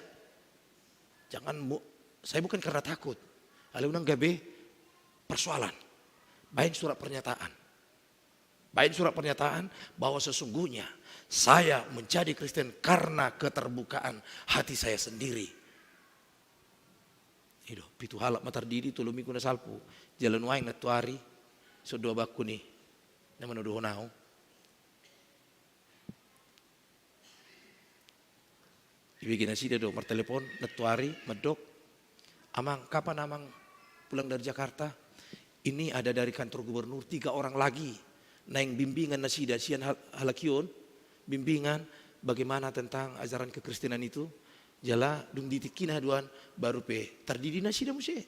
Jangan mu-, saya bukan karena takut. Alai unang gabe persoalan. Baen surat pernyataan. Baen surat pernyataan bahwa sesungguhnya saya menjadi Kristen karena keterbukaan hati saya sendiri. I do, pitu halak ma tardidi tolu minggu na salpu. Jala nuaeng nantoari, songon dua bakku ni na manodohon ahu. Dibege nasida do martelepon nantoari mandok, "Amang, kapan Amang pulang dari Jakarta? Ini ada dari kantor gubernur, tiga orang lagi naeng bimbingan nasida sian hal-, halakion, bimbingan Bagaimana tentang ajaran kekristenan itu? Jala dung di tingki na haduan, baru pe tardidi nasida muse.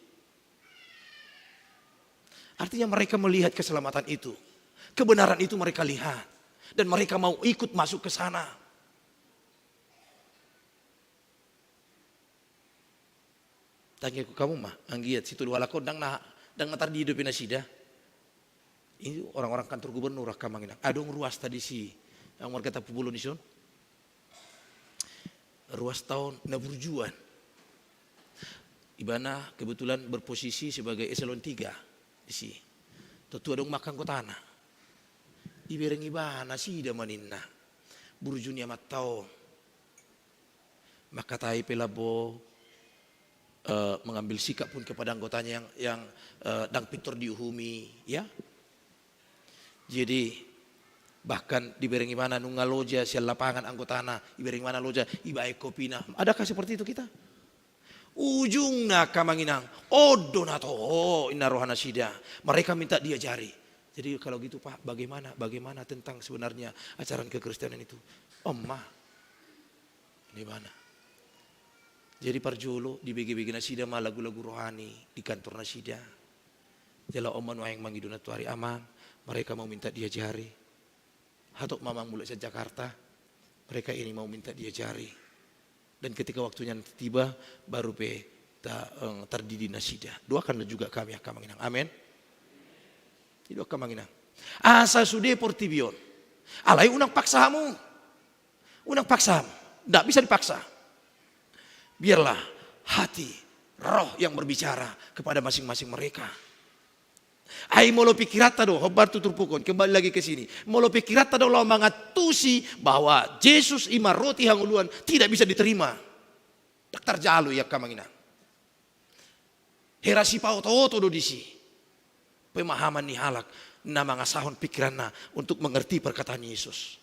Artinya mereka melihat keselamatan itu. Kebenaran itu mereka lihat. Dan mereka mau ikut masuk ke sana. Tangiangku hamu ma, anggiat situtu halak on ndang na, ndang na tardidi dope nasida. Ini orang-orang kantor gubernur, angka amang inang. Adong ruasta disi, angka marga Tampubolon dison. Ruasta on na burju an. Ibana kebetulan berposisi sebagai eselon tiga disi. Tontu adong ma angka anggotana. Ibereng ibana nasida ma ninna. Burju ni amanta on. Mangkatai pe labo, eh, mengambil sikap pun kepada anggotanya yang, yang, eh, ndang pintor diuhumi, ya. Jadi, bahkan dibereng ibana nunga loja sian lapangan anggotana, ibereng ibana loja, ibaen kopina. Adakah seperti itu kita? Ujungna, angka amang inang, on do na toho, inna roha nasida. Mereka minta diajari. Jadi kalau gitu, Pak, bagaimana, bagaimana tentang sebenarnya ajaran kekristenan itu? On ma. Di mana? Jadi parjolo dibege-bege nasida ma lagu-lagu rohani di kantor nasida. Jala on ma nuaeng mangido nantoari, amang, mereka mau minta diajari. Hatop ma amang mulak sian Jakarta, mereka ini mau minta diajari. Dan ketika waktunya nanti tiba, baru pe ta, eh, tardidi nasida. Doakanlah juga kami, angka amang inang. Amin. Jadi, angka amang inang, asa sude portibi on. Alai unang paksa hamu. Unang paksa hamu. Ndak bisa dipaksa. Biarlah hati, roh yang berbicara kepada masing-masing mereka. Ai molo pikiranta do, hombar tu turpuk on, kembali lagi ke sini. Molo pikiranta do laho mangantusi bahwa Jesus i ma roti hangoluan, tidak bisa diterima. Ndang tarjalo i, angka amang inang. Hera sipaoto-oto do disi. Pemahaman ni halak na mangasahon pikiranna untuk mengerti perkataan Yesus.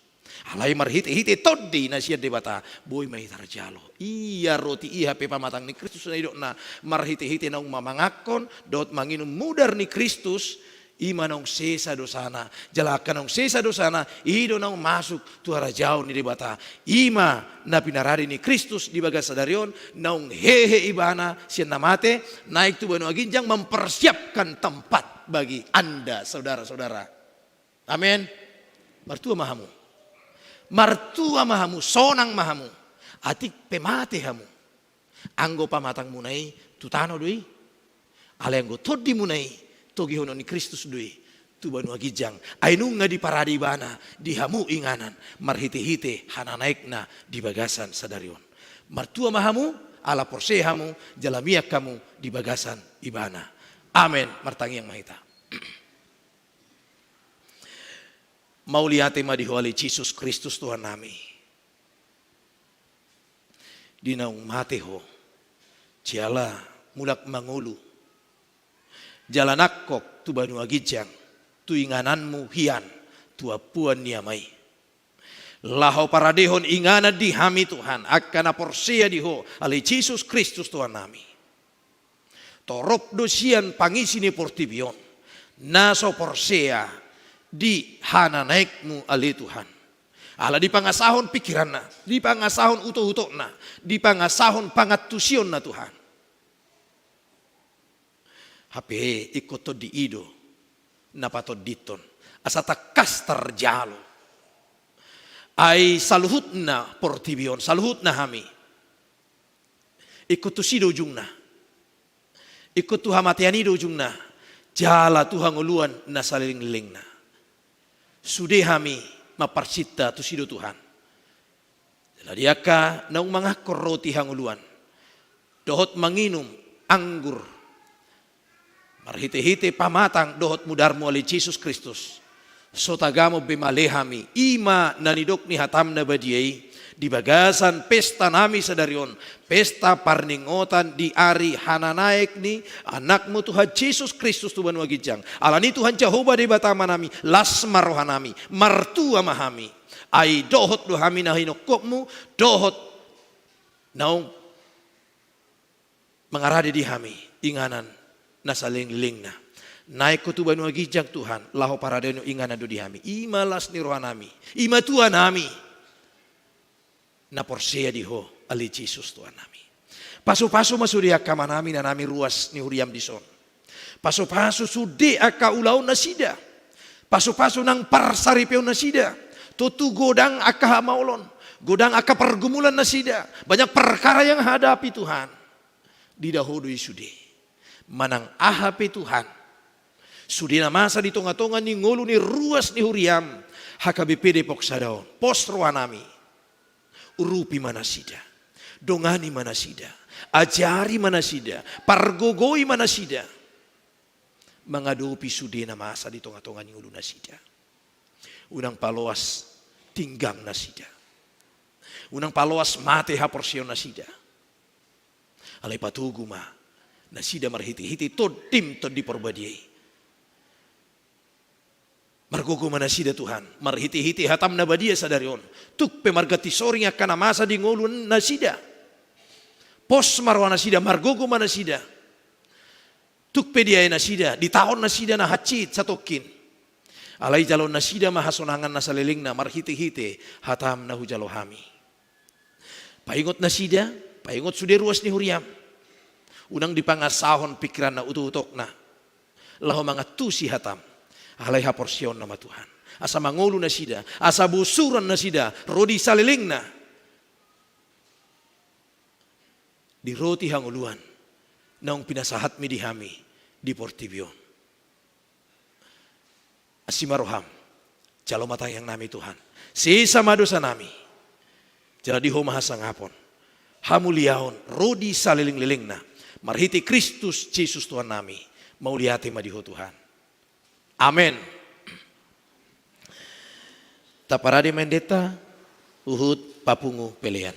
Alai marhite-hite Tondi na sian Debata, boi ma i tarjalo. Ia roti, ia pe pamatang ni Kristus na nidokna, marhite-hite naung mamangankon dohot manginum mudar ni Kristus, i ma naung sesa dosana. Jala angka naung sesa dosana, i do naung masuk tu harajaon ni Debata. I ma na pinarade ni Kristus di bagas sadari on, naung hehe ibana sian na mate, naik tu banua ginjang mempersiapkan tempat bagi anda, saudara-saudara. Amin. Martua ma hamu. Martua ma hamu, sonang ma hamu. Atik pe mate hamu, anggo pamatangmuna i tu tano do i. Alai anggo tondimuna i, togihonon ni Kristus do i tu banua ginjang. Ai nunga diparade ibana di hamu inganan, marhite-hite hananaekna di bagasan sadari on. Martua ma hamu, ala porsea hamu, jala mian hamu di bagasan ibana. Amen. Martangiang ma hita. Mauliate ma di Ho ale Jesus Kristus Tuhannami. Di naung mate Ho, jala mulak mangolu, jala nangkok tu banua ginjang, tu ingananmu hian, tu ampuan ni Ama i. Laho paradehon inganan di hami Tuhan, angka na porsea di Ho, ale Jesus Kristus Tuhannami. Torop do sian pangisi ni portibi on na so porsea di hananaekmu ale Tuhan. Ala dipangasahon pikiranna, dipangasahon utok-utokna, dipangasahon pangantusionna Tuhan. Hape ingkon tondi i do na patondithon, asa tangkas tarjalo. Ai saluhutna portibi on, saluhutna hami, ingkon tusi do ujungna. Ingkon tu hamatean i do ujungna, jala tu hangoluan na saleleng-lelengna. Sude hami mamparsinta tusi do Tuhan. Jala di angka naung mangankon roti hangoluan dohot manginum anggur, marhite-hite pamatang dohot mudarmu ale Jesus Kristus, so tagamon be male hami, i ma na nidok ni hatam na badia i, di bagasan pestanami sadari on, pesta parningotan di ari hananaek ni Anakmu Tuhan Jesus Kristus tu banua ginjang. Alani Tuhan Jahowa Debata Amanami, las ma rohanami, martua ma hami. Ai dohot do hami na hinokkopmu, dohot naung mangarade di hami inganan na saleleng-lelengna. Naek Ho tu banua ginjang Tuhan, laho paradehon inganan do di hami. I ma las ni rohanami, i ma tuanami. na porsea di Ho, ale Jesus Tuhannami. Pasupasu ma sude angka amanami, inanami ruas ni huriaM dison. Pasupasu sude angka ulaonnasida. Pasupasu nang parsaripeonnasida. Tontu godang angka hamaolon, godang angka pergumulannasida. Banyak perkara yang hadapi, Tuhan. Dida Ho do i sude. Manang aha pe, Tuhan, sude na masa di tongatonga ni ngolu ni ruas ni huriaM, H K B P Depok Sada on, pos rohanami. Urupi ma nasida, dongani ma nasida, ajari ma nasida, pargogoi ma nasida mangadopi sude na masa di tongatonga ni ngolunasida. Unang paloas tinggang nasida. Unang paloas mate haporseaonnasida. Alai patogu ma nasida marhitehite TondiM, Tondi Porbadia i. Margogo ma nasida, Tuhan, marhitehite hataM na badia sadari on. Tung pe marganti soring angka na masa di ngolunasida. Pos ma rohanasida, margogo ma nasida. Tung pe diae nasida, ditaon nasida na hansit satongkin. Alai jaloonnasida ma hasonangan na salelengna marhitehite hataM na hujalo hami. Paingot nasida, paingot sude ruas ni huriaM. Unang dipangasahon pingkiranna, utokutokna laho mangantusi hataM. Alai haporseaonna ma, Tuhan, asa mangolu nasida, asa bosuran nasida ro di salelengna. Di roti hangoluan naung pinasahatMi di hami di portibi on. Asi ma rohaM, jalo ma tangiangnami, Tuhan. Sesa ma dosanami. Jala di Ho ma hasangapon, hamuliaon ro di salelenglelengna. Marhite Kristus Jesus Tuhannami, mauliate ma di Ho, Tuhan. Amen. Taparade ma endenta, huhut papungu pelean.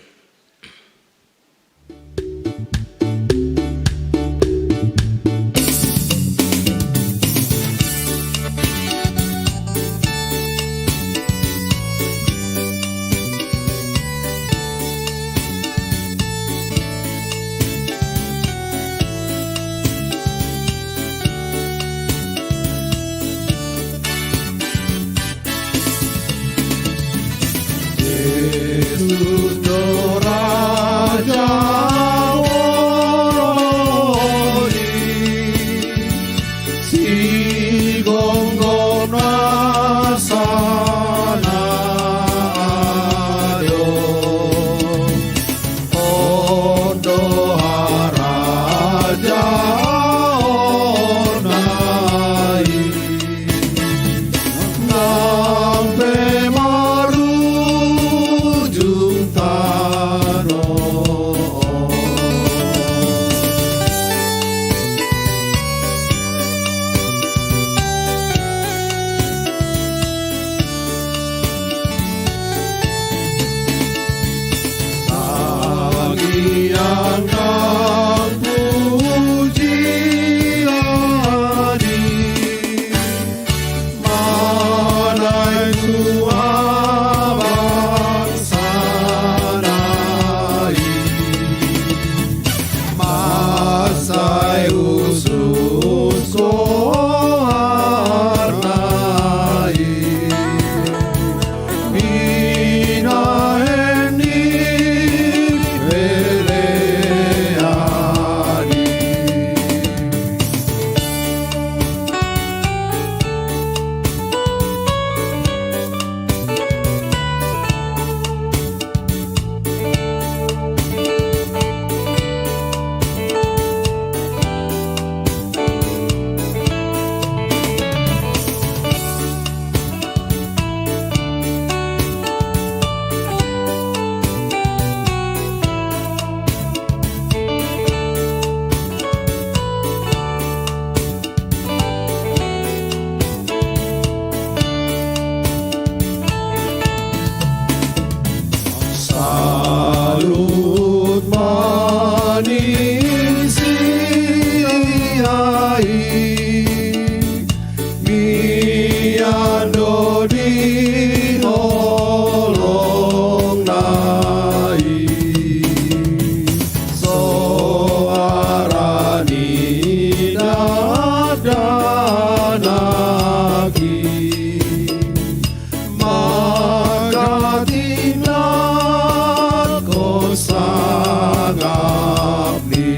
Kami.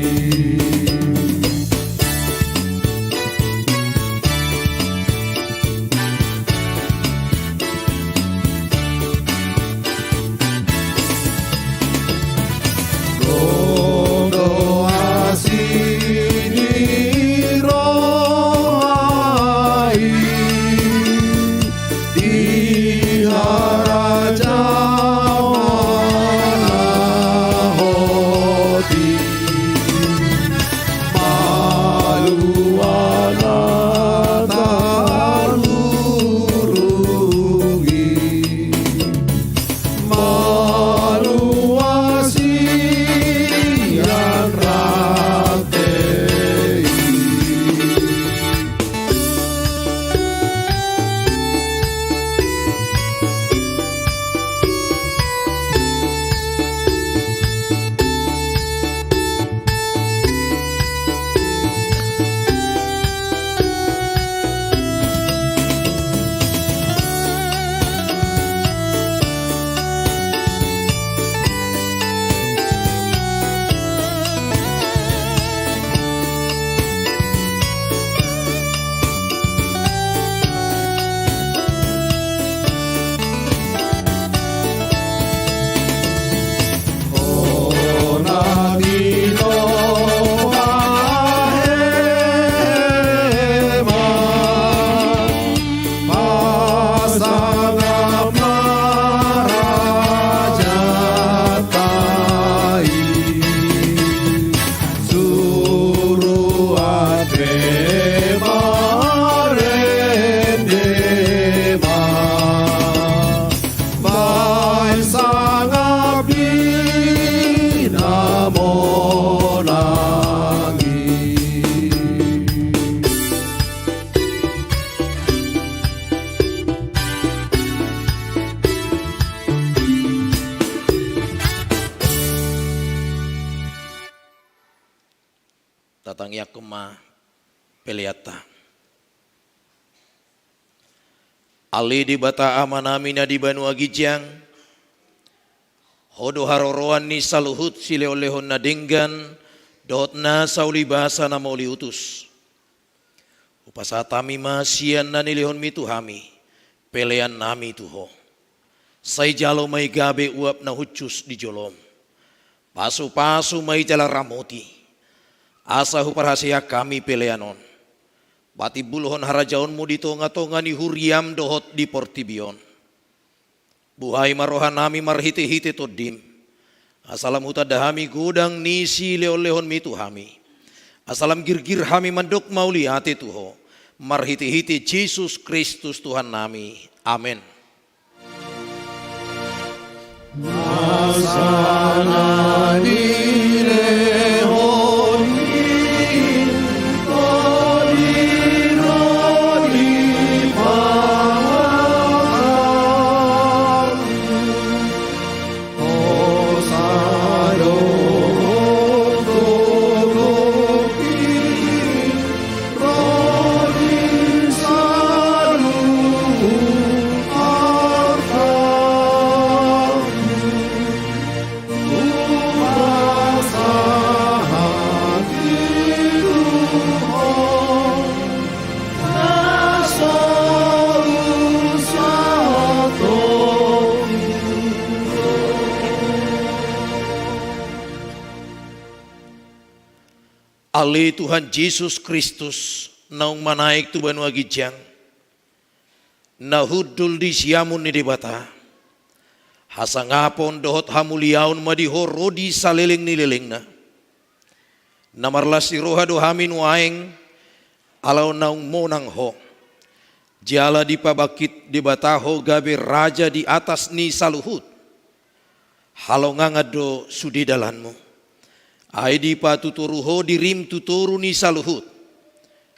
Gogo asi ni roha i. Di harajaon na hot i, malua na tarlurugi, malua sian rante i. Pasangap ma raja ta i, suruan pe marende ma, baen sangap di na monang i. Tatangiangkon ma peleanta. Ale Debata Amanami na di banua ginjang, Ho do haroroan ni saluhut silehonlehon na denggan dohot nasa ulibasa na mauliutus. Hupasahat hami ma sian na nilehonmi tu hami peleannami tu Ho. Sai jalo ma i gabe uap na hushus di jolom. Pasupasu ma i jala ramoti, asa huparhaseang hami pelean on. Patimbulhon harajaonmu di tongatonga ni huriam dohot di portibi on. Buhai ma rohanami marhitehite Tondim, asa lam hutanda hami godang ni silehonlehonmi tu hami, asa lam girgir hami mandok mauliate tu Ho, marhitehite Jesus Kristus Tuhannami. Amen. Nasa na nilehon i, todi ro di pangarangan. Hosa do gogo i, ro di saluhut arta. Hupasahat i tu Ho na saluhut sahat on. Ale Tuhan Jesus Kristus, naung manaek tu banua ginjang, na hundul di siamun ni Debata, hasangapon dohot hamuliaon ma di Ho ro di saleleng ni lelengna. Na marlas ni roha do hami nuaeng, ala naung monang Ho. Jala dipabangkit Debata Ho gabe Raja di atas ni saluhut. Halongangan do sude dalanmu. Ai dipatutoru Ho dirim tu toru ni saluhut.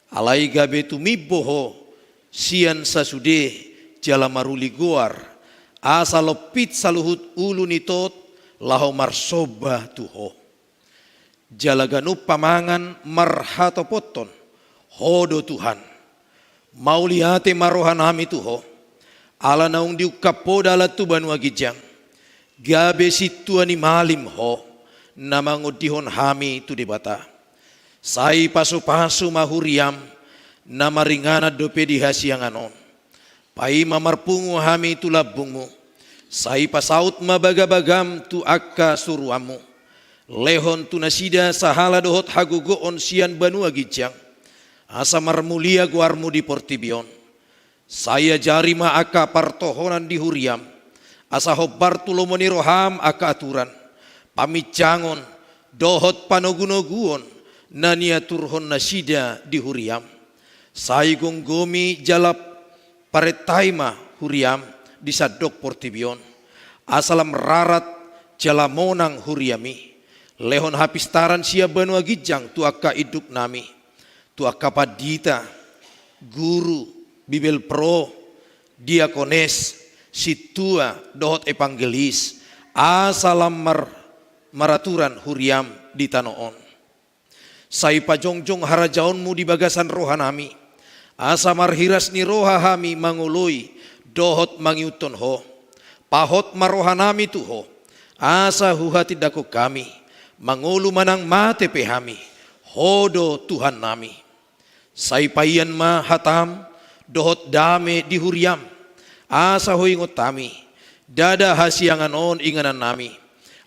Alai gabe tumimbo Ho sian sasude jala maruli goar, asa lompit saluhut ulu ni tot laho marsomba tu Ho. Jala ganup pamangan marhatopothon Ho do Tuhan. Mauliate ma rohanami tu Ho, ala naung diungkap Ho dalan tu banua ginjang, gabe sintua ni malim Ho, na mangondihon hami tu Debata. Sai pasupasu ma huriam, na maringanan dope di hasiangan on. Paima marpungu hami tu lambungmu, sai pasaut ma bagabagam tu angka suruanmu. Lehon tu nasida sahala dohot hagogoon sian banua ginjang, asa marmulia goarmu di portibi on. Sai ajari ma angka partohonan di huriam, asa hombar tu lomo ni roham angka aturan, paminjangon, dohot panogunoguon na niaturhon nasida di huriam. Sai gomgomi jala parentai ma huriam di sandok portibi on, asa lam rarat jala monang huriam i. Lehon hapistaran sian banua ginjang tu angka induknami, tu angka pandita, guru, bibelvrouw, diakones, sintua, dohot evangelis, asa lam mar-, maraturan huriam di tano on. Sai pajongjong harajaonmu di bagasan rohanami, asa marhiras ni roha hami mangoloi dohot mangihuthon ho. Pahot ma rohanami tu ho, asa huhatindangkon hami, mangolu manang mate pe hami, ho do Tuhannami. Sai paian ma hatam dohot dame di huriam, asa huingot hami, ndada hasiangan on inganannami,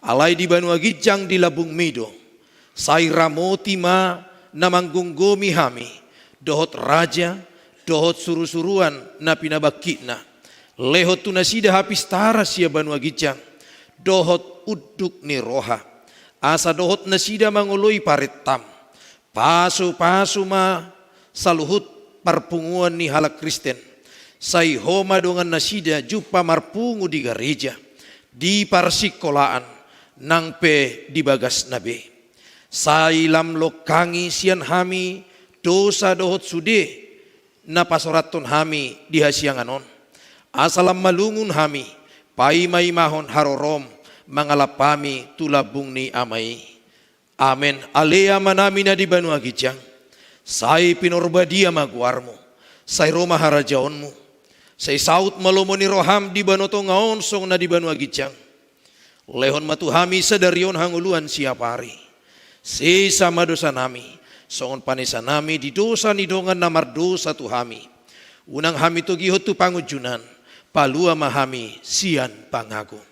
alai di banua ginjang di lambungmi do. Sai ramoti ma na manggomgomi hami, dohot raja, dohot surusuruan na pinabangkitna. Lehon tu nasida hapistaran sian banua ginjang, dohot unduk ni roha, asa dohot nasida mangoloi parentam. Pasupasu ma saluhut parpunguan ni halak Kristen. Sai ho ma dongan nasida jumpa marpungu di gareja, di parsingkolaan, nang pe di bagasna be. Sai lam longkangi sian hami dosa dohot sude na pasorathon hami di hasiangan on. Asa lam malungun hami, paimaimahon harorom mangalap hami tu lambung ni Ama i. Amen. Ale Amanami na di banua ginjang, sai pinarbadia ma goarmu, sai ro ma harajaonmu, sai saut ma lomo ni roham di banua tonga on songon na di banua ginjang. Lehon ma tu hami sadari on hangoluan siapari. Sesa ma dosanami, songon panesanami di dosa ni dongan na mardosa tu hami. Unang hami togihon tu pangunjunan, palua ma hami sian pangago.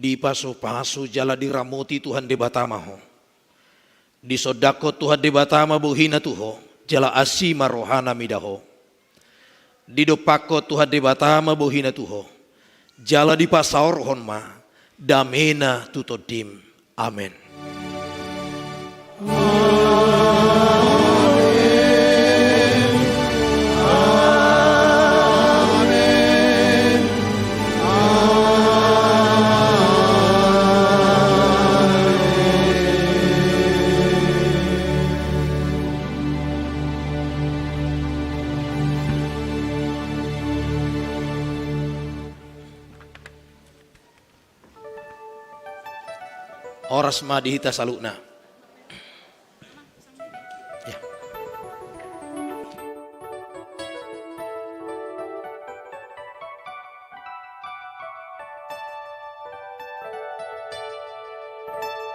Dipasupasu jala diramoti Tuhan Debata ma ho. Disondangkon Tuhan Debata ma bohina tu ho, jala asi ma rohana mida ho. Didompakkon Tuhan Debata ma bohina tu ho, jala dipasaorhon ma damena tu tondim. Amen. Horas ma di hita saluhutna.